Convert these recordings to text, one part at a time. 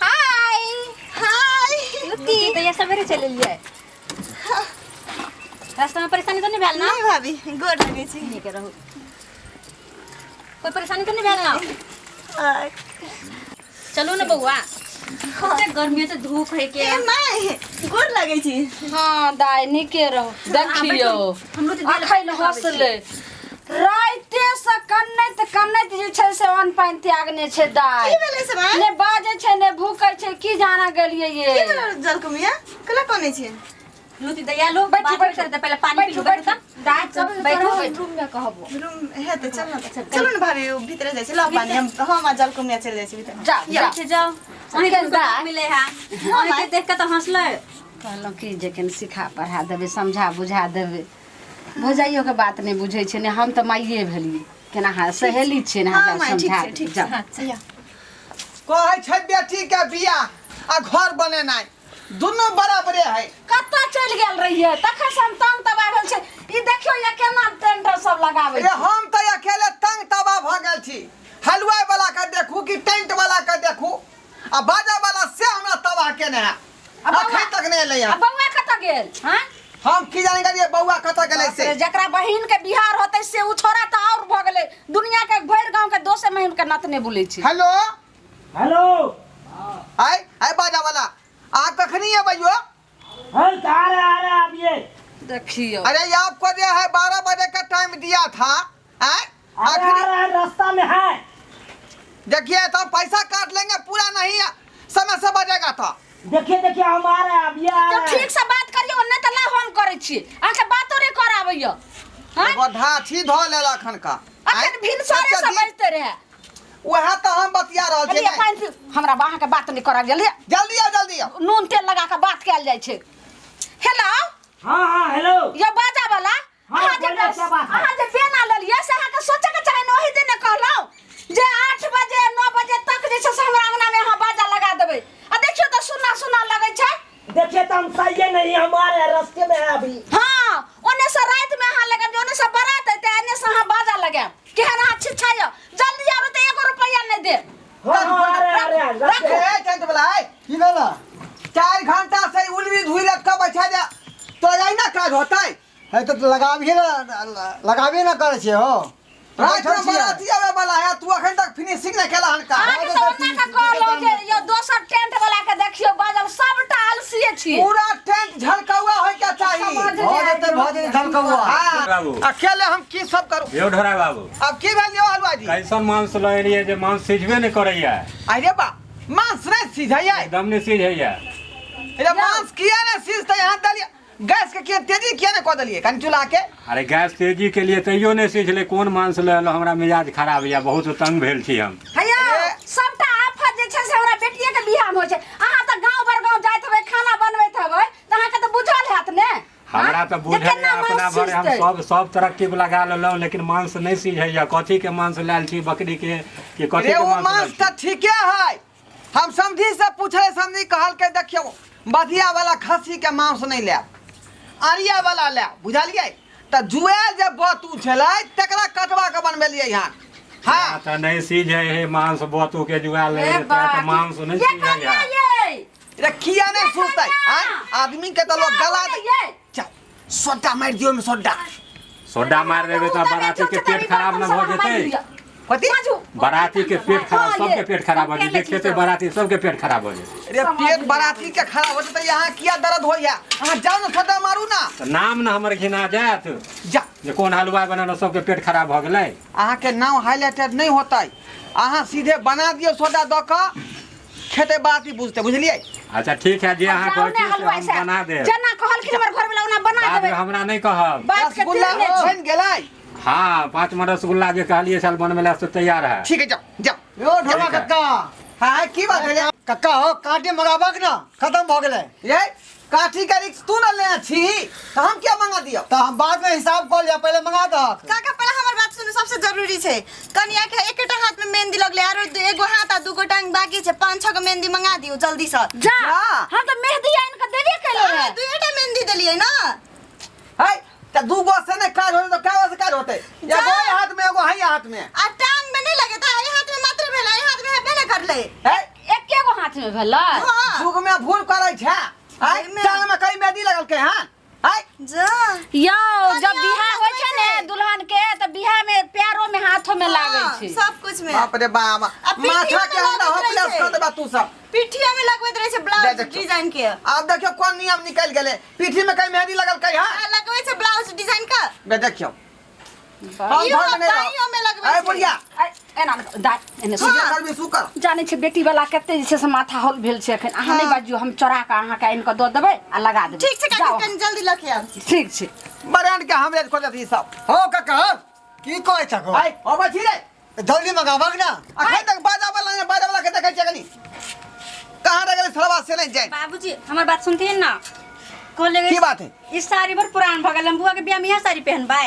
हाय हाय लुत्ती तऽ ये सवेरे चलि एलियै रास्तामे परेशानी तऽ नहि भेल ने नहीं भाभी गोर लगै छी नीक रहू कोइ परेशानी तऽ नहि भेल ने आ, चलू ने बौआ कते गर्मी छै धूप है के ए माय गोर लगै छी हाँ दाइ नीके रहो देखियौ हमरो तऽ देल अखन हँसलै राइते से कनैत कनैत जे छै से अन्न पानि त्यागने छै दाइ की भेलै से माय ने बाजै छै ने भूकै छै की जाना गेलियै ये की भेलै जलकुमिया केना कनै छी लुती दैया लो बैठू, बात बैठू। करते पहले पानी पी बैठू, लो बैठू तऽ दाइ सब बैठू बैठू रूम में कहबो रूम हेतै चल न तऽ चलू ने भाभी उ भीतरे जाइ छी लऽ पानी हम हम आ जलकुमिया चलि जाइ छी भीतर जा जा बैठ जाओ अहीं के दुख मिले है अहीं के देख के तऽ हंसलै कहलहुँ कि जे कनि सिखा पढ़ा देबै समझा बुझा देबै भौजाइयोके बात नहि बुझै छै ने हम तऽ माइए भेलियै केना अहाँ सहेली छियै ने अहाँ हाँ जाउ माय ठीक समझा छै देबै ठीक छै जाउ हाँ या कहै छै बेटी के बियाह आ घर बनेनाइ दुनू बराबरे है कतऽ चलि गेल रहियै तखन से हम तंग तबाह भेल छै ई देखियौ ये केना टेंट सब लगाबै रे छै हम तऽ अकेले तंग तबाह भऽ गेल छी हलुआई वाला के देखू कि टेंट वाला के देखू आ बाजा वाला से हमरा तबाह केने है आ बौआ- अखन तक नहि एलै आ हन बौआ कतऽ गेल हँ हम की जाने गेलियै बौआ कतऽ गेलै से बाप रे, जकरा बहिन के बिहार होतै से उ छोरा तऽ और भऽ गेलै दुनिया के भरि गांव के दोसे महिम के नतने बुलै छै हेलो हेलो आय आय बाजा वाला अहाँ कखनी अबै यो हम तो आ रहे आ रहे आप ये देखियौ अरे ये आपको जो है 12 बजे का टाइम दिया था आय अरे आ रहे हैं रास्ता में है देखिए तो हम पैसा काट लेंगे पूरा नहीं समय से बजेगा तो देखिए देखिए हम आ रहे हैं अब ये आ जब रहे हैं ठीक से बात करियौ नहि तऽ ला हम करै छी अहाँके बातो नहि कराबैया हँ एगो ढाठी धऽ लेलक हन का अखन भिनसरे से बजते रहे वएह तऽ हम बतिया रहल छी लिअ ने। पानि पी हमरा अहाँके बात नहि कराबैया लिअ जल्दी आउ जल्दी आउ नून तेल लगा कऽ बात कयल जाइ छै हेलो हाँ हाँ हेलो यो बाजा वाला हाँ, अहाँ जे बोलिए, क्या बात है? अहाँ जे बेना लेलियै से अहाँके सोचैके चाही ने ओहि दिने कहलहुँ जे 8 बजे 9 बजे तक जे छै से हमरा अंगनामे अहाँ बाजा लगा देबै आ देखियौ तऽ सुना सुना लगै छै देखिए तो हम सही है नहीं हम आ रहे हैं रास्ते में है अभी हाँ ओने से रातिमे अहाँ लगायब जे ओने से बारात एतै एने से अहाँ बाजा लगायब केहन अहाँ छिछा यऽ जल्दी आबू तऽ एगो रुपैआ नहि देब हाँ हाँ आ रहे हैं, आ रहे हैं रास्ते में। ए टेंट वाला ए की भेल 4 घंटा से उलरी धुई लटका बैठा जा तो यही ना काज होतै है तऽ लगाबिहे ने लगाबे ने करै छियै हो रात में बैठल छियै। बाराती आवे वाला है तू अखन तक फिनिशिंग नहीं केला हन का अहाँके तऽ ओना के कहलहुँ जे यौ दोसर टेंट वाला के देखियौ बाजल सबटा आलसीए छियै पूरा टेंट झलकौआ होय के चाही समझ भऽ जेतै भऽ जेतै झलकौआ हाँ बाबू। अकेले हम की सब करू यौ ढोरा बाबू अब की भेल यौ हलुआ जी कैसन मांस लऽ एलियै जे मांस सिझबे नहि करैया अरे बा मांस नहीं सिझैया एकदम नहि सिझैया अरे मांस किया नहीं सिझतै यहाँ देलियै गैस के किया तेजी किया नहीं कऽ देलियै कनि चूल्हा के अरे गैस तेजी के लिए तैयो नहि सिझलै कोन मांस लऽ एलहुँ हमरा मिजाज खराब यऽ बहुत तंग भेल छी हम हैया सबटा आफत जे छै से हमरा बेटिए के बियाह मे होइ छै अहाँ तऽ गाँव बर गाँव जाइत हेबै खाना बनबैत हेबै तऽ अहाँके तऽ बुझल हैत ने हमरा तऽ जे बुझल केना अपना मांस भरि हम सिझतै। सब सब तरकीब लगा लेलहुँ लेकिन मांस नहि सिझैया कथी के मांस लायल छी बकरी के कि कथी रे के ओ मांस मांस लायल छी तऽ ठीके है हम समझी से पूछले समझी कहलकै देखियौ बधिया वाला खस्सी के मांस नहीं लेब अरिया वाला लेब बुझलियै तऽ जुएल जे बतू छलै तकरा कटवा के बनबेलियै हन हाँ तऽ नहि सिझै हे मांस बतू के जुआल ए रहै बा, तऽ मांस नहि ये सिझै कन्या है ये रे किया नहीं सुनतै आँय आदमी के तऽ लोग गला दे ये चल सोड्डा मारि दियौ ओहिमे सोड्डा सोडा मारि देबै तऽ बराती के पेट खराब न भऽ जेतै कथी बराती के पेट खराब हाँ, सबके ये। पेट खराब भऽ जेतै जे खेतै बराती सबके पेट खराब भऽ जेतै रे पेट बराती के खराब हो जेतै यहाँ किया दर्द होइया अहाँ जाउ ने सोड्डा मारू ना तऽ नाम ने हमर घिना जायत जा जे कोन हलुआइ बनेलहुँ सबके पेट खराब भऽ गेलै अहाँके नाम हाईलाइटेड नहि होतै अहाँ सीधे बना दियौ सोडा दऽ कऽ खेतै बात ही बुझतै बुझलियै अच्छा ठीक है जे अहाँ जाउ कहै ने छियै से हलुआइ हम साहब। बना देब जेना कहलखिन हमर घरवला ओना बना बादमे देबै हमरा नहि कहब बात के रसगुल्ला तीर नहि छै। बनि गेलै हाँ 5 मन रसगुल्ला जे कहलियै साल बनबै लए से तैयार है ठीक है जाओ जाओ यौ ढोला ठीक है। कक्का हाँ की बात भेलै कक्का हो काटे मगाबक ना खत्म भऽ गेलै रे काठी का रिक्स तू न लेने छी तऽ हम किया मंगा दियौ तऽ हम बाद में हिसाब कऽ लिअ पहिले मंगा दहक काका पहिले हमर बात सुनू सबसे जरूरी छै कनिया के एकेटा हाथ में मेहंदी लगले आरो एगो हाथ आ दूगो टांग बाकी छै पाँच छह गो मेहंदी मंगा दियौ जल्दी से जा जा। हम तऽ मेहदी आनि कऽ देबे केलहुँ अहाँ रहे दुएटा मेहंदी देलियै ना है तऽ दू गो से नहि काज होतै तऽ कै गो से काज होतै जा। एगो एहि हाथ में एगो है हाथ में आ टांग में नहीं लगे था एहि हाथ में मात्र करले। ए, एके गो हाथ में भेलै। हाँ। युग में भूल करै छै। आय, एहिमे- टांग में कई मेहंदी लगल के हां? आय। जा। यौ, जब कनिया बियाह होइ छै ने लगबै छै। दुल्हन के, तऽ बियाह में पैरो में हाथो में लागै हाँ, छै। सब कुछ में। बाप रे बाप, आ पीठियो माथा में के हमरा लगैत होपलेस रहै कर छै। देबा तू सब। पीठिया में लगबैत रहै छै दे ब्लाउज देखियौ। डिजाइन के। आब देखियो कोन नियम निकल गेलै, पीठी में कई मेहंदी लगल कई। हां। आ, लगबै छै ब्लाउज डिजाइन का। बे देखियो, हम इहो घर में नहीं रहब। बाइयो में लगबै आय छै। बुढ़िया। ऐ, एना नहि, दाइ, एने तू जे सुन। करबी सु कर। जानै छै बेटी वाला कते जे छै से माथा हौल भेल छै एखन। अहाँ नहि बाजियौ, हम चोरा कऽ अहाँके आनि कऽ दऽ देबै आ लगा देबै। ठीक छै काकी। जाउ। कनि जल्दी लऽ के आउ। ठीक छै। बरान के हमरे खोजत ई सब। हो काका, की कहै छको? आय अबै छी रे। जल्दी मंगाबक ना। अखन तक बाजा वाला ने बाजा वाला के देखै छियै कनी कहाँ रह गेलै सरवा से नहीं जाए। बाबूजी, हमर बात सुनथिन ना? कहले की बात है? ई साड़ी बड़ पुरान भऽ गेल, हम बुआ के बियाह में इएह साड़ी पहनबै।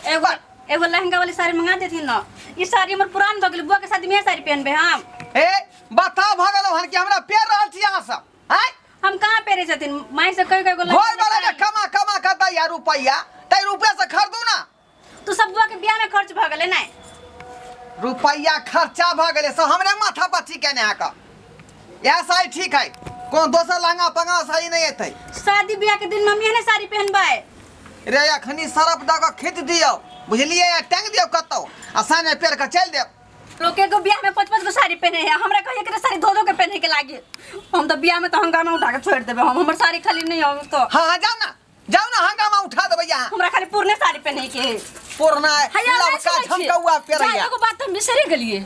एगो एगो लहंगा वाली साड़ी मंगा देथिन ना। ई साड़ी हमर पुरान भऽ गेल, बुआ के शादी में इएह साड़ी पहनबै हम। ए बताओ, भऽ गेलौ हन कि हमरा पेर रहल छी अहाँ सब? आय। हम कहाँ पहिरे छथिन? माय से कहि कहि एगो घर लहंगा वाला के साड़ी। कमा कमा के दैया रुपैया, तै रुपया से खरीदू ना। तू सब बुआ के बियाह में खर्च भऽ गेलै नै? रुपैया खर्चा भऽ गेलै, सब हमरे माथा पर ठीक केने अहाँके। इएह साड़ी ठीक है, कोनो दोसर लहंगा पंगा साड़ी नहीं एतै। शादी बियाह के दिन मम्मी एहने साड़ी पहनबै। रे अखनी सरफ दऽ कऽ खींच दियौ, बुझलियै? आ टांगि दियौ कतौ आ साँझमे पेर कऽ चलि देब। लोग एगो बियाह में पाँच पाँच गो साड़ी पहने है, हमरा कहिए के साड़ी धो धो के पहने के लागी। हम तो बियाह में तो हंगामा उठा के छोड़ देबे हम। हमर साड़ी खाली नहीं हम तो। हाँ हाँ, जाउ ना, जाउ ना, हंगामा उठा देबै यहाँ। हमरा खाली पुरने साड़ी पहने के है। पुरना हैया, नहि लबका सुनै छियै। झमकौआ जा, पेरैया। एगो बात हम बिसरि गेलियै,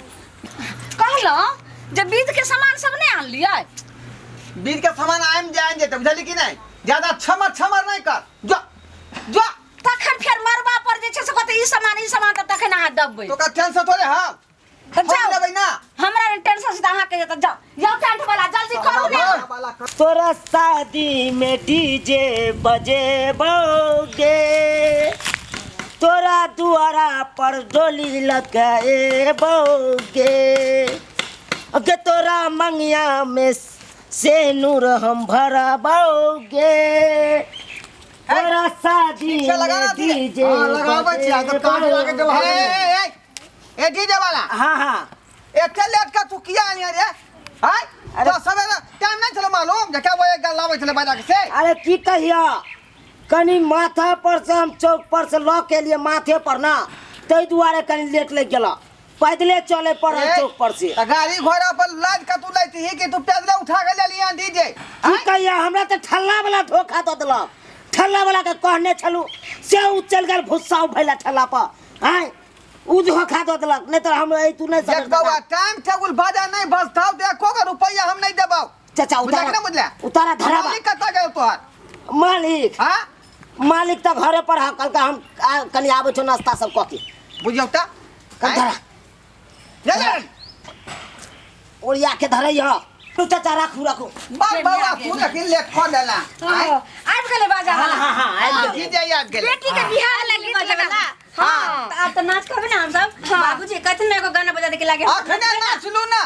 कहलहुँ जे बीज के सामान सब नहि आनलियै? बीज के सामान आबि जाय जेतै, बुझली कि नहि? ज्यादा छमर छमर नहि कर, जो जो। तखन फेर मरबा पर जे छै से कहतै ई सामान ई सामान, तऽ तखन अहाँ दबबै। तो टेंशन थोड़े हम तऽ हम जाउ। लेबै ना। हमरा नहि टेंशन छै तऽ अहाँके तऽ जाउ यौ टेंट वाला, जल्दी करू ने। तोरा शादी में डीजे बजेबौगे, तोरा दुआरा पर डोली लगाएबौगे, अगे तोरा मंगिया में सेनुर हम भरबौगे, तोरा शादी ठीक से लगा में ना धीरे। डीजे हाँ, लगाबै छी, आ तऽ काज लागे ए देबा। ए ए ए डीजे वाला। हाँ हाँ। एते लेट का तू किया आनी रे? हाय, तो सवेरे टाइम नहीं चलो मालूम जे क्या वो एक गाल लाबै छलै बाजा के से। अरे की कहिया, कनी माथा पर से हम चौक पर से लऽ के लिए माथे पर ना, ताहि दुआरे कनी लेट लागि गेल, पैदले चले पड़ल ए, चौक पर से। त गाड़ी घोड़ा पर लाद के तू लैती ही कि तू पैदले उठा के ले लिया डीजे? की कहिया, हमरा तऽ ठल्ला वाला धोखा दऽ देलक। ठल्ला वाला के कहने छलू से उ चलि गेल भुस्सा उठैला ठल्ला पर। आँय, उ धोखा दऽ देलक, नहि तऽ हम तू नहि देख बौआ, टाइम टेबुल बाजा नहीं बजतौ तऽ एको गो रुपैया हम नहीं देबौ। चाचा। बुझला उतारा। कि ना बुझला? उतारा धराबा। मालिक कतऽ गेल तोहर? मालिक? हाँ। मालिक तऽ घरे पर है, कहलकै हम कनी आबै छौ नाश्ता सब कऽ के। बुझियौ तऽ। कल धरा। ले ले। ओरिया के धरै ह तू चाचा, राखू राखू। बाप बौआ, तू देखी लेट कऽ देला। आँय? आबि गेलै बाजा हाँ वाला। हाँ हाँ, आबि गेलै। डीजे आबि गेलै। बेटी के बियाह लगी गीत लगा। हाँ। तऽ आब तऽ नाच करबै ने हमसब? बाबूजी कहथिन ने एगो गाना बजा दे के लागे। अखने नाचलू ना।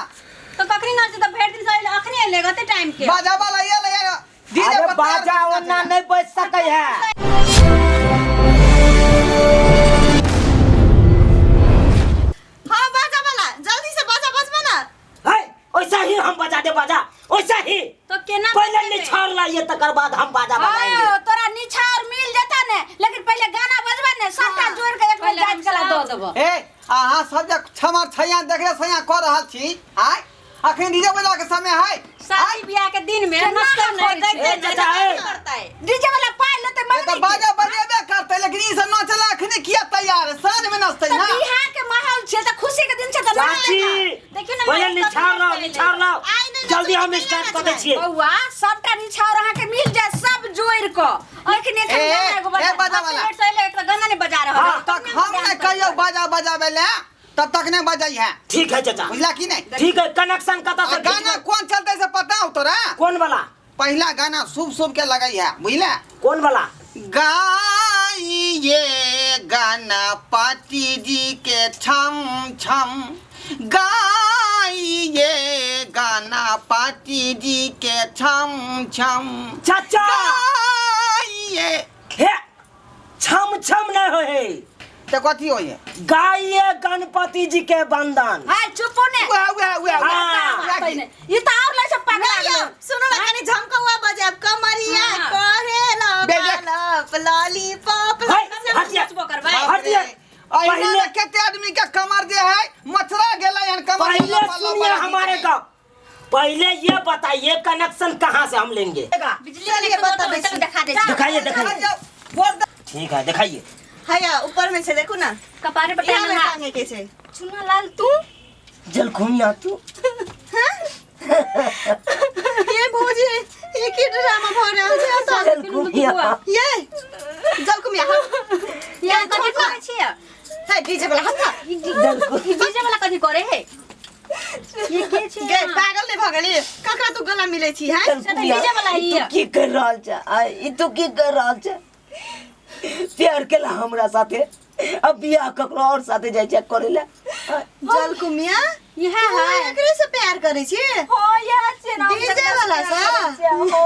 तऽ कखनी नाच? तऽ भरि दिन से अइले, अखनी अइले कते टाइम के। बाजा वाला ये ले डीजे अरे पर तैयार बाजा करके ओना नाचेला। नहीं बज सकै है। हाँ बाजा वाला, जल्दी से बाजा बजबा ना। है, वैसा ही हम बजा दे बाजा, वैसा ही। तो केना पहले बजेबै? निछाड़ लाइए, तकर बाद हम बाजा बजाएंगे। हाँ, तोरा निछाड़ मिल जेता ने, लेकिन पहले गाना बजबा ने, सबटा जोड़ के एक बेर पहिले जाइत कला हम दऽ देबो। ए अहाँ सब जे छमर छैया देखले सैया कऽ रहल छी, आय अखन डीजे बजा के समय है? शादी बियाह के दिन में केना नाचतै करै नहि, छै? गैतै ए, नहि, चाचा, तऽ ए। की करतै? डीजे वाला पाइ लेतै ए तऽ मंगनी के। बाजा बजेबे करतै, लेकिन ई सब नाचला अखनी किया तैयार है? साँझ में नाचतै तऽ ना। बियाह के माहौल छै तऽ खुशी के दिन छै तऽ नाच चाची। ना। देखियौ ने, पहले माइक निछाड़ सब लाओ, चलि निछाड़ लाओ। आइ नहि जल्दी नाचबै हम तऽ स्टार्ट कहिया कऽ दै नाचबै? छियै। बौआ, सबटा निछाड़ अहाँके मिल जायत सब जोड़ि कऽ, लेकिन एखन ए, गाना एगो ए, बजा। बाजा वाला। लेट से अइले, एकटा गाना नहि बजा रहल। हाँ। तक हम नहि कहियौ बाजा बजाबै लए तब तक नहि बजै है। ठीक है चाचा। बुझला कि नहि? ठीक है, कनेक्शन कतऽ आ से गाना खींचबै? कोन चलतै से पता हो तोरा? कोन वाला? पहिला गाना शुभ शुभ के लगै है, बुझला? कोन वाला? गाइए गाना पाती जी के छम छम, गाइए गाना पाती जी के छम छम। चाचा। गाइए। हे, छम छम नहीं हो है। तऽ कथी होइए गाइए गणपति जी के वंदन हाय चुपो ने उएह उएह उएह हाँ। उएह ई त और लै छै पागल नहीं यौ, सुनू ना कनी झमकौआ बजायब कमरिया हाँ। करे बे, देख। लप लॉलीपॉप है, हटिया। सोचबो करबै हटिया। अहिना पहिले- ने कते आदमी के कमर जे है मचरा गेलै हन कमर पहले लपा लपा सुनिए लपा हमारे गप पहले ये बताइए कनेक्शन कहाँ से हम लेंगे बिजली चलिए, कनेक्शन होतो, बताबै छी। चलू देखा दै छी दिखाइए दिखाइए जाओ, वोट दे। ठीक है दिखाइए हैया ऊपर में छै देखू ना कपारे पर इहाँ में टांगल टांगे के छै चुना लाल तू जलखुमिया तू ये भौजी ये की ड्रामा भऽ रहल छै एतऽ? जलखुमिया ये जलकुमिया ये कथी करै छियै है डीजे वाला हट ना ई डीजे वाला कथी करे है ये के छै गे पागल नहीं भऽ गेली ककरा तू गला मिलै छी हैं जलखुमिया डीजे वाला ई ही तू की कर रहल छे आ ई तू की कर रहल छे प्यार केला हमरा साथे अब बियाह ककरो और साथे जाइ छै करे ला जलकुमिया इएह तू है एकरे से प्यार करै छी हो यार छै ना डीजे वाला सा हो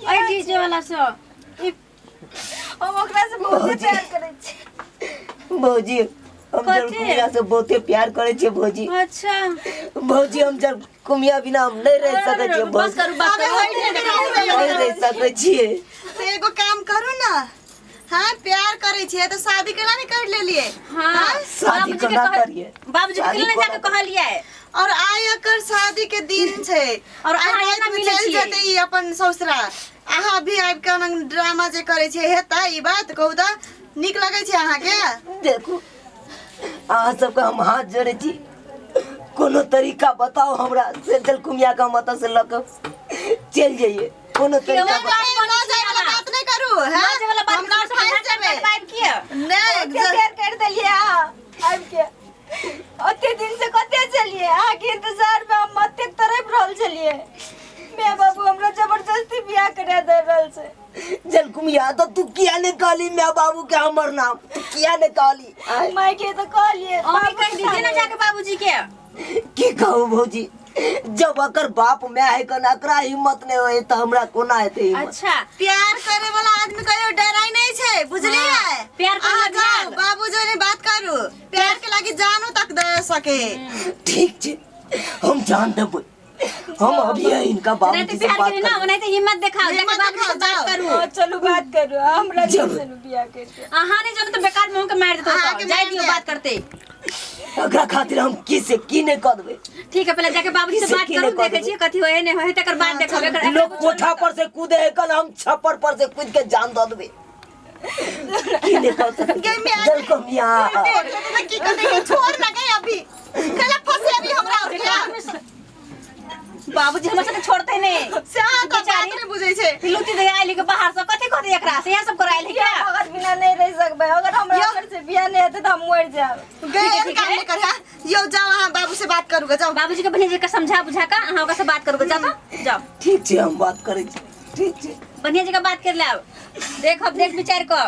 अइ डीजे वाला से ई हम ओकरा से बहुत प्यार करै छी भौजी हम कथी? जलकुमिया से बहुते प्यार करे छियै भौजी अच्छा भौजी हम जलकुमिया बिना हम नहीं रह सकै छियै बस भौजी करू बस अबे करू होइते नहि नहीं रह सकै छियै से एगो काम करू ना हाँ प्यार करै छियै तऽ शादी केना नहि कर लेलियै हाँ शादी बाबूजी के कोना कहल- करियै? बाबूजी के शादी केना कोना जाके कहलियै और आइ एकर शादी के दिन छै और आइ अहाँ राति एना में मिलै चलि छियै। जेतै ई अपन ससुरा अहाँ भी आबि कऽ ओना ड्रामा जे करै छियै हेतै ई बात कहू तऽ नीक लगै छै अहाँके देखू अहाँ सबके हम हाथ जोड़ै छी कोनो तरीका बताउ हमरा से जलकुमिया के हम ओतऽ से लऽ कऽ चलि जइयै कोनो तरीका नहि, बताउ। नहि, लऽ जाय वाला बात नहि करू हैं? लऽ जाय वाला बात हमरा करू, फँसि जेबै पाइप किया नहि कते प्यार कर देलियै अहाँ आबि के ओते दिन से कते छलियै अहाँके इंतजार में हम एतेक तड़पि रहल छलियै माय बाबू हमरा जबरदस्ती बियाह करा दे रहल छै जलकुमिया तो तू किया नहीं कहली माय बाबू के हमर नाम तू किया नहीं कहली आय, माय के तो कहलियै अभी कह दीजिए ना जाके बाबूजी के की कहू भौजी जब अकर बाप माय है कन अकरा हिम्मत नहीं होय त हमरा कोना हेतै हिम्मत अच्छा प्यार करे वाला आदमी कहियो डराई नहीं छै बुझलियै हाँ, प्यार करे अहाँ ला जाओ ध्यान। बाबू जोने बात करू प्यार के लागी जानो तक दे सके ठीक छै हम जान देबै हम अभी इनका नहीं बाबूजी तो से प्यार बात के ना करबै नहीं तो हिम्मत दिखाओ जाके हिम्मत बाबूजी से दिखाओ, बात जाओ। करू हाँ, चलू बात करू हमरा जब- चलू बियाह करके अहाँ नहीं जानो तो बेकार में के मार देतो अहाँके जाय मारि दियो देत। बात करते एकरा खातिर हम की से की नहीं कऽ देबै ठीक है पहले जाके बाबूजी से किसे बात की करू नहीं कऽ देखे छियै कथी होए नहीं होए तकर बाद देखब एकर लोग कोठा पर से कूदे है कल हम छप्पर पर से कूद के जान दऽ देबै की नहीं कऽ सकै गे माय। जलकमिया देख लेते तऽ की करते के छोड़ ना गए अभी कला फंसे अभी हमरा और क्या बाबूजी हमरा सबके छोड़ते नहीं से अहाँ तऽ बात बेचारी। नहि बुझै छै लुटी दे आइल के बाहर से कथी कहते एकरा से यहाँ सब कराइल है क्या अगर बिना नहीं रह सकबै अगर हमरा यो। घर से बियाह नहीं हेतै तऽ हम मरि जायब गए ठीक है, एहन ठीक काम है। नहि कर हैं यौ जाओ अहाँ बाबू से बात करू जाओ बाबूजी के बढ़िया जगह समझा बुझा का अहाँ ओकरा से बात करू जाओ तो जाओ ठीक छै हम बात करै छी ठीक छै बढ़िया जगह बात कर ले देखो देख विचार को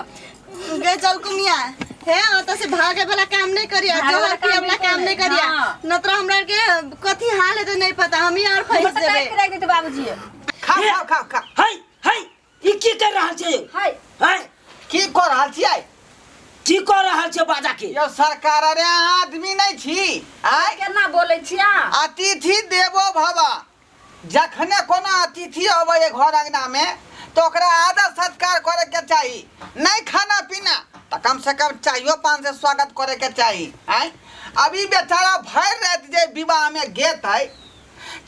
गे जलकुमिया हे ओतऽ से भागे वाला काम नहीं करिया भागे वाला जहर पिए वाला काम नहीं करिया हाँ। न तो हमरा के कथी हाल हेतै नहीं पता हम ही और हमर फंस तऽ जेबै काटि के राखि देतै बाबूजी खा खा खा खा है है ई की कर रहल छै हाय है की कऽ रहल छियै की कर रहल छै बाजा के यौ सरकार अरे अहाँ आदमी नहि छी आँय केना बोलै छी अहाँ अतिथि देवो भव जखने कोनो अतिथि अबै घर अङ्गनामे तऽ ओकरा आदर सत्कार करैके चाही नहि खाना पीना तऽ कमसँ कम चाइयो पान से स्वागत करैके चाही आँय अभी बेचारा भरि राति जे विवाहमे गेतै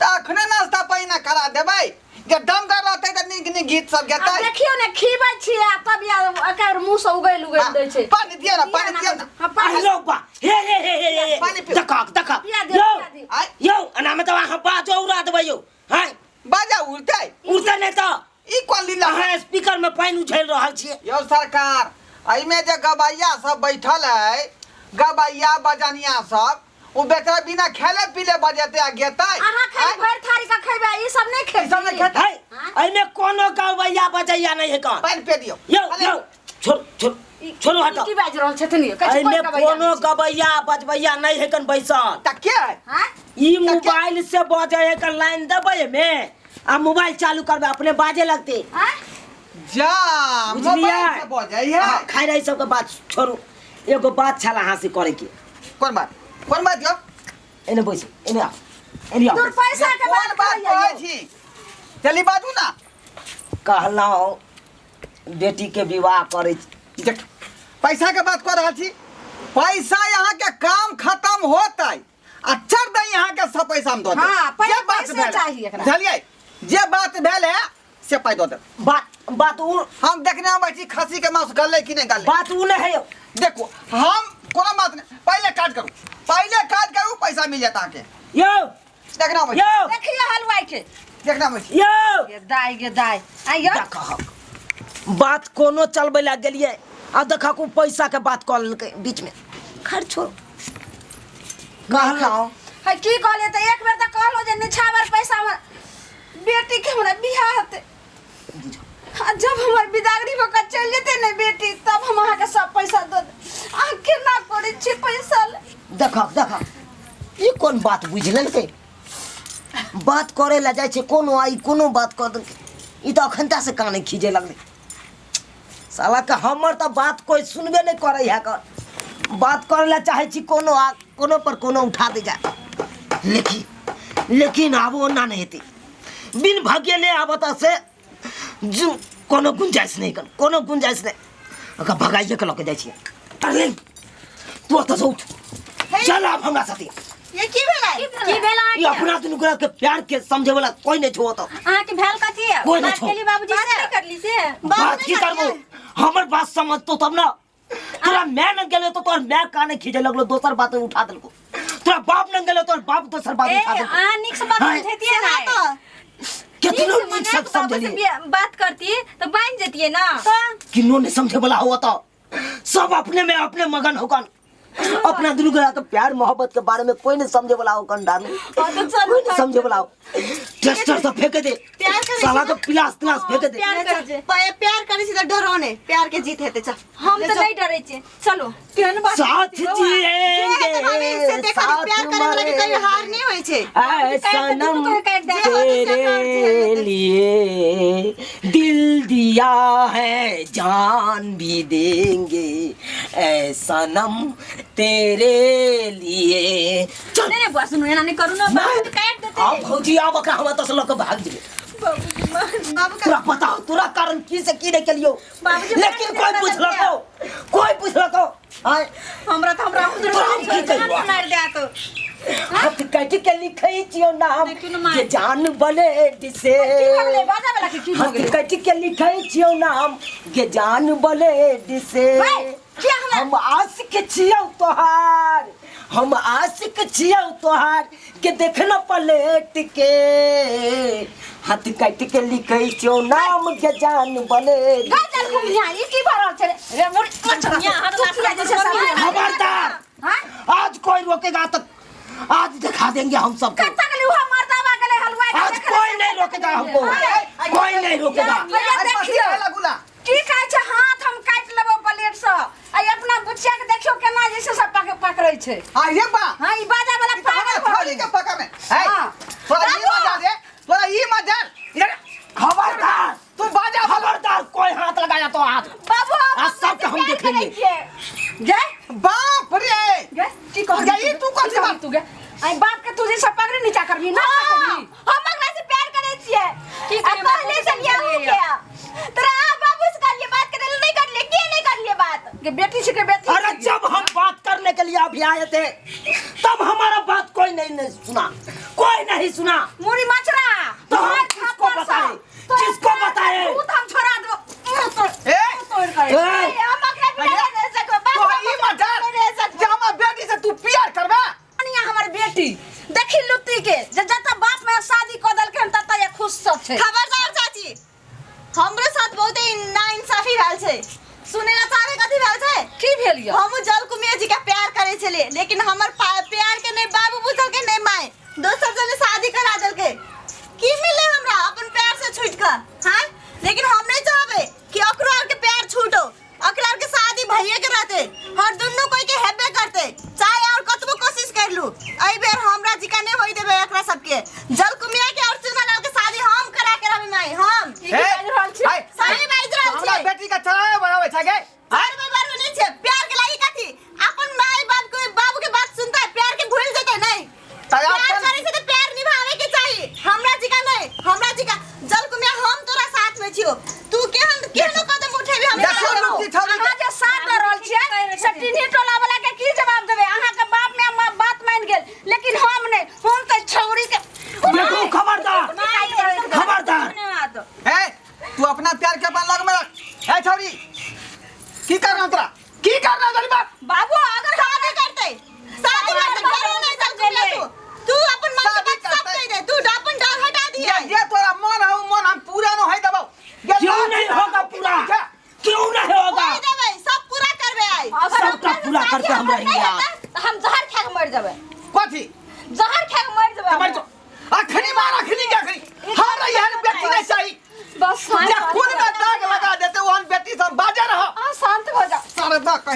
तऽ अखने नाश्ता पानी करा देबै जे दमगर रहतै तऽ नीक नीक गीत सब आब गेतै देखियौ ने खीबै छियै आ तब या एकर मुँह से उगैल उगैल दै छै पानी दियौ ने पानी दियौ ने हाँ, पानी अरे बा हे हे हे हे हे पानी पी- देखा देखा पिया दियौ, यौ पिया दियौ। आँय यौ एना में तऽ अहाँ बाजो उड़ा देबै यौ हैं बाजा उड़तै उड़तै नहि तऽ ई कोन लीला अहाँ स्पीकर में पानि उझेल रहल छियै यौ सरकार एहिमे जे गबैया सब बैठल है गबैया बजनिया सब ओ बेचारा बिना खेले पीले बजेते आ गेतै अहाँ खाली भरि थारी के खैबै ई सब नहि ई सब नहि खेबै खेतै है एहिमे कोनो गवैया बजैया नहि है कन पानि पे दियौ यौ यौ छोड़ छोड़ छोड़ू हटाओ की बाजि रहल छथिन यौ कहै छै एहिमे कोन गबैया कोनो नहि छै। गवैया बजबैया नहि है कन बैसल तऽ के है आँय? ई मोबाइल से बजे है कन लाइन देबै एहिमे आ मोबाइल चालू करबै अपने बाजे लगते आँय? जा बुझलियै मोबाइल से बजै है हाँ, खैर एहि सबके बात छोड़ू एगो बात छल अहाँ से करे के। कोन बात, कोन बात यौ? एने बैसू, एने आउ, एने आउ। दूर पैसा के कोन बात बात करैया कहै यौ। छी, चली बाजू ना। कहलहुँ बेटी के विवाह करै छी। देख, पैसा के बात कऽ रहल छी, पैसा यहाँ के काम खत्म होतै आ चढ़ दे यहाँ के सब पैसा हम दऽ देब। हाँ, पहिले जे बात पैसे भेल है, चाही एकरा। बुझलियै, जे बात भेल है से पाइ दऽ देब। बात बात उ हम देखने आबै छी खस्सी के मांस गललै कि नहि गललै। बात उ नहि है यौ। देखू हम कोनो बात नहि, पहिले काज करू, पहिले काज करू, पैसा मिल जायत अहाँके। यौ देखने आबै छी, यौ देखियौ हलवाई के। देखने आबै छी। यौ गे दाइ, गे दाइ, आइ यौ। देखहक बात कोनो चलबै लए गेलियै आ देखहक उ पैसा के बात कऽ लेलकै बीच में। खैर छोड़, कहलहुँ है की कहलियै तऽ एक बेर तऽ कहलहुँ जे निछावर पैसा हमर बेटी के हमरा बियाह हेतै, आ जब हमर बिदागरी भऽ कऽ चलि जेतै ने बेटी तब हम अहाँके सब पैसा दऽ देब। अहाँ केना करै छी पैसा लए? देखहक देखहक ई कोन बात बुझि लेलकै? बात करे लए जाइ छै कोनो आ ई कोनो बात कऽ देलकै। ई तऽ अखनता से काने खींचे लगलै साला के। हमर तऽ बात कोइ सुनबे नहि करै है कर। बात करे लए चाहै छी कोनो आ कोनो पर कोनो उठा दे जाए। लेकिन लेकिन आब ओना नहि हेतै, बिन भगेले आब तऽ से जु कोनो गुंजाइश नहि कर, कोनो गुंजाइश नहि। ओकरा भगाइए के लऽ के जाइ छियै। अरे तू ओतऽ से उठ, चल आब हमरा साथे। ये की भेलै? की भेल अहाँके? ई अपना दुनू गोरा के प्यार के समझे वाला कोई नहीं छो ओतऽ। अहाँके भेल कथी? कोई नहीं बात छो। केली बाबूजी बात से? नहि करली से? बात की करबो, हमर बात समझतो तब ना। तोरा मैं न गेलो तो तोहर मैं काने खींचे लगलो, दोसर बात उठा देलको। तोरा बाप न गेलो तोहर बाप दोसर बात ए उठा देलको। अहाँ नीक से बात हाँ। बुझैतियै ने। तऽ केतनो नीक से नीक सब मना कऽ बाबू से समझलिए बात करती तऽ बनि जतियै ना। किन्नो नहीं समझे वाला हुआ तो सब अपने में अपने मगन होकन। अपना दुनू गोरा के प्यार मोहब्बत के बारे में कोई नहीं समझे वाला होकन डार्लिंग, हाँ, तो चलू, कोई नहीं समझे वाला हो। ट्रैक्टर से फेंक दे प्यार करै छी साला ना? के पिलास तिलास फेंक दे। प्यार करै छी। प्यार करै छी तऽ डरो ने, प्यार के जीत हेतै। चल हम तऽ नहीं डरै छियै, चलो। केहन बात साथ छै बौआ? जिएंगे जे हेतै भाभी, से देखा साथ प्यार करे वाला के कहियो हार नहीं होइ छै। ऐ सनम काटि दे। तेरे लिए दिल दिया है जान भी देंगे, ऐ सनम तेरे लिए। चल नहि नहि बौआ सुनू, एना नहि करू ने, बाबू काटि देतै। आब भौजी आब ओकरा हमरा तस लऽ के भाग जेबै। बाबू तोरा पता हो तोरा कारण की से की नहि केलियौ, बाबूजी, लेकिन कोई बाबूजी, पुछलको, कोई पुछलको? आय हमरा तऽ हमरा तोरा हम की कहियौ? मारि देत। हाथ काटि के लिखै छियौ नाम देखियौ ने माय। जे जान बलेड से। की भऽ गेलै बाजा वाला के? की भऽ हाथ गेलै? काटि के लिखै छियौ नाम गे जान बलेड से। किया हमरा हम आशिक छियौ तोहार, हम आशिक छियौ तोहार के देखना पलेट के। हाथ काटि के लिखै छियौ नाम के जान बलेड। गाजर घुमिया ई की भऽ रहल छै रे? रे मोर यहाँ हाथ तू किया जे छै सब खबरदार, हाँ? आज कोई रोकेगा तो आज दिखा देंगे हम सबको। कत्ता गेलै उहा मर्दावा गेलै हलवाई के आज देखै कोई नहीं रोकेगा हमको, कोई नहीं रोकेगा। भैया देखियौ लगुला की कहै छै, हाथ हम काटि लेबो ब्लेड से। आ अपना बुचिया के देखियौ केना जे छै सब पकड़ै छै। आ ये बा हाँ ई बाजा वाला ई तऽ पागल हमरा भऽ छोड़ी गेलै। के पकड़ में है। हाँ। तोरा ई मजा दे, तोरा ई मजा इधर। खबरदार तू बाजा वाला। खबरदार कोई हाथ लगाया तो हाथ बाबू हम आज सबके हम देख लेंगे। गे बाप रे गे की कहली गे, ई तू कथी बात? तू गे आई बाप के तू जे सब पकड़े नीचा करबी ना पकड़बी। हम ओकरा से प्यार करै छियै। की आ करियै, कहले बाबू से छलियै अहूँ करियै। के। तोरा अहाँ बाबू से कहलियै बात करै लए, नहि करलियै, किया नहि करलियै बात? गे बेटी छै के बेटी। अरे जब हम बात करने के लिए अभी आए थे तब हमारा बात कोई नहीं सुना, कोई नहीं सुना। मुड़ी मचरा तो हम मार किसको थापड़ सँ। बताए? तोरा किसको बताए? भूत हम छोड़ा देबो। मुँह तोड़ ए तोड़ कर। ए, हम ओकरा बिना नहि रहि सकबै। बाबू, तोरा हम ई ओकरा मजा बिना नहि रहि सकबै। जे हमर बेटी से तू प्यार करबे? कनिया हमर बेटी देखी लुत्ती के जे जतऽ बाप में शादी कऽ देलकै हन ततऽ ये खुश सब छै। खबरदार चाची, हमरो साथ बहुत नाइंसाफी भेल छै। सुनै ला चाहबै कथी भेल छै? की भेल यौ? हमहूँ जलकुमिया जी के प्यार करै छलियै, लेकिन हमर प्यार के नहि बाबू बुझलकै नहि माय, दोसर जने शादी करा देलकै। की मिललै हमरा अपन प्यार से छूटि कऽ? हाँ, लेकिन हम नहीं चाहबै कि ओकरो आर के प्यार छूटो, ओकरा आर के शादी भइए के रहते, हर दुनू कोई के हेबे करते, चाहे और कतबो कोशिश कर लू। एहि बेर हमरा जिका नहीं होई देबै एकरा सबके। जलकुमिया के और चुनालाल के शादी हम करा के रहबै माई, हम। ई की बाजि रहल छी? ए, सही बाजि रहल हमरा छियै। बेटी के चढ़ावे बढ़ावे छै गे। चढ़बै बढ़बै नहि छै, प्यार के लागि कथी?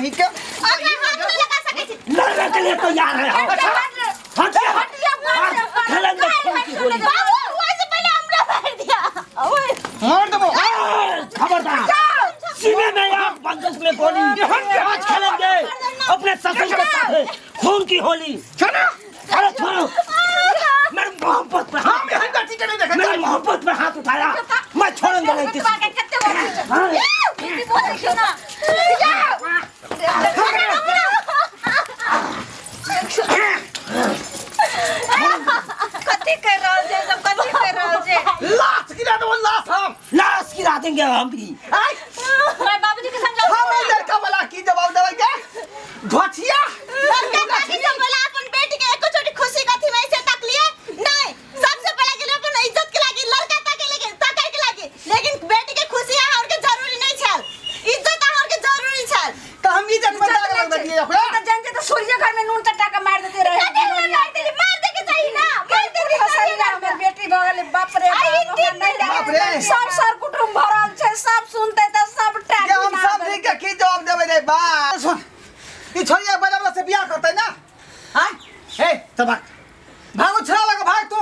कहीं के ओकरा हाथ नहीं लगा सकै छी। लड़ने के लिए तैयार है हम। हट जा। खेलेंगे खून की होली। बाबू वैसे पहले हमरा मार दिया। ओए मार देबो। खबरदार, सीने में आग, बंदूक में गोली। आज खेलेंगे अपने ससुर के साथ खून की होली। छोड़ो। अरे छोड़ो, मेरी मोहब्बत पे हाथ, हम एहन बेटी के नहीं देखै मेरी मोहब्बत पे हाथ उठाया, मैं छोड़ूंगा नहीं किसी को। कते बोलै हाँ। छै बोलै छै ना। कथी कर रहल छै सब? कथी कर रहल छै? लाश गिरा देबो, लाश हम। लाश गिरा देंगे हम भी। आय मैं बाबूजी के समझाओ। हम एहि लड़का वाला की जवाब देबै के घोचिया? लड़का काकी सब पहले अपन बेटी के एको छोटी खुशी कथी में ऐसे तकलिए नहीं। सबसे पहले गेले अपन इज्जत के लागी लड़का ताके लेके ताके के लागी, लेकिन बेटी के खुशी अहाँ और के जरूरी नहीं छल, इज्जत अहाँ और के जरूरी छल। तऽ हम इज्जत में दाग लगा दिए ओकरा। तऽ जान जे तऽ सूर्य घर में नून चटा के मार देते रहे। कथी में मार देली? मार दे के चाहिए ना, मार दे के हसरी ना हमर बेटी भऽ गेलै। बाप रे आई बाप, तीन हमरा नहि दिन बाप रे। सब सर कुटुम्ब भरल छै, सब सुनते तऽ सब टा जे हम समझी के की जवाब देबै रे बा? सुन, ई छोड़िया बड़ा वाला से बियाह करतै ना? आय ए तो भाग, भागो, छोड़ा लगा, भाग तू।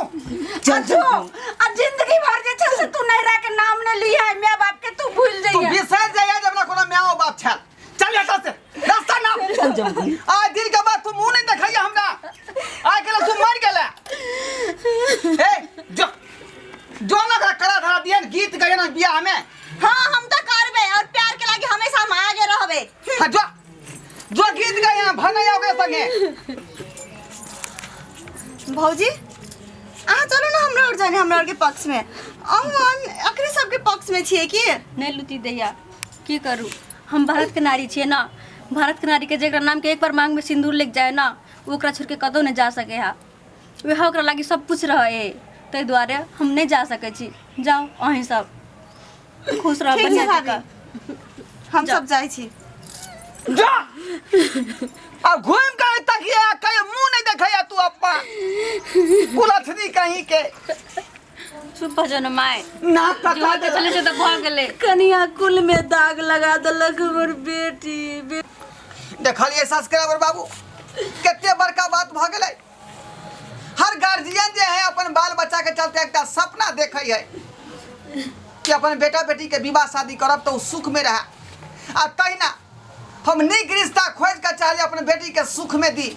चल चल। आ जिंदगी भर जे छै से तू नैहरा के नाम ने लिया है, my बाप के तू भूल तू जइहे। बिसर जाइए जब ना कोनो माओ बाप छल। चल एतऽ से, रास्ता ना। चल जमकुल। आज दिन के बाद तू मुंह नहीं देखैया हमरा। आइ के तू मर गेला। ए जो जो ना ओकरा कड़ा धरा दियन, गीत गयन बियाह में। हाँ हम तो करबे और प्यार के लागी हमेशा हम आगे रहबे। हाँ, जो जो गीत गयन भनैया ओकरा संगे। भौजी अहाँ चलू ना हमरा और जाने, हमरा और के पक्ष में। अहूँ अखने सबके पक्ष में छियै की? नहीं लुटी दैया, की करू, हम भारत के नारी छियै ना। भारत के नारी के जेकरा नाम के एक बार मांग में सिंदूर लग जाए ना, वो ओकरा छोड़ के कतौ नहीं जा सके है। वएह ओकरा लागी सब कुछ रहे, ताहि दुआरे हम नहीं जा सकै छी। जाओ अहीं सब खुश रह। ठीक छै बढ़िया भाभी। जकाँ। हम सब जाइ छी। जा, आ घूम के तकिया कहीं मुंह नहीं देखैया तू अपन कुलथनी कहीं के। चुप भऽ जाउ ने माय। ना जो कटा होइके दे। छलै से तऽ भऽ गेलै। कनिया कुल में दाग लगा देलक हमर बेटी। देखलियै सब्सक्राइबर बाबू, कते बड़का बात भऽ गेलै। हर गार्जियन जे है अपन बाल बच्चा के चलते एकटा सपना देखै है कि अपन बेटा बेटी के विवाह शादी करब तऽ ओ सुख में रहे। आ तहिना हम नीक रिश्ता खोज के चाहलियै अपन बेटी के सुख में दी,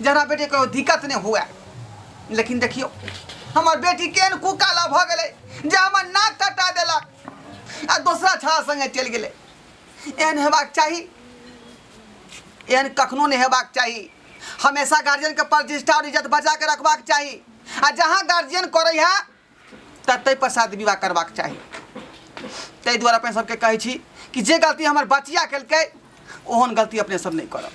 जरा बेटी के दिक्कत नहीं हुए। लेकिन देखियो हमर बेटी केहन कुकाला भऽ गेलै जे हमर नाक कटा देलक आ दोसरा छड़ा संगे चलि गेलै। एहन हेबाक चाही? एहन कखनो नहि हेबाक चाही। हमेशा गार्जियन के प्रतिष्ठा और इज्जत बचा के रखबाक चाही, आ जहाँ गार्जियन करै है ततै पर शादी विवाह करबाक चाही। ताहि दुआरे अपने सबके कहै छी कि जे गलती हमर बचिया केलकै ओहन गलती अपने सब नहि करब।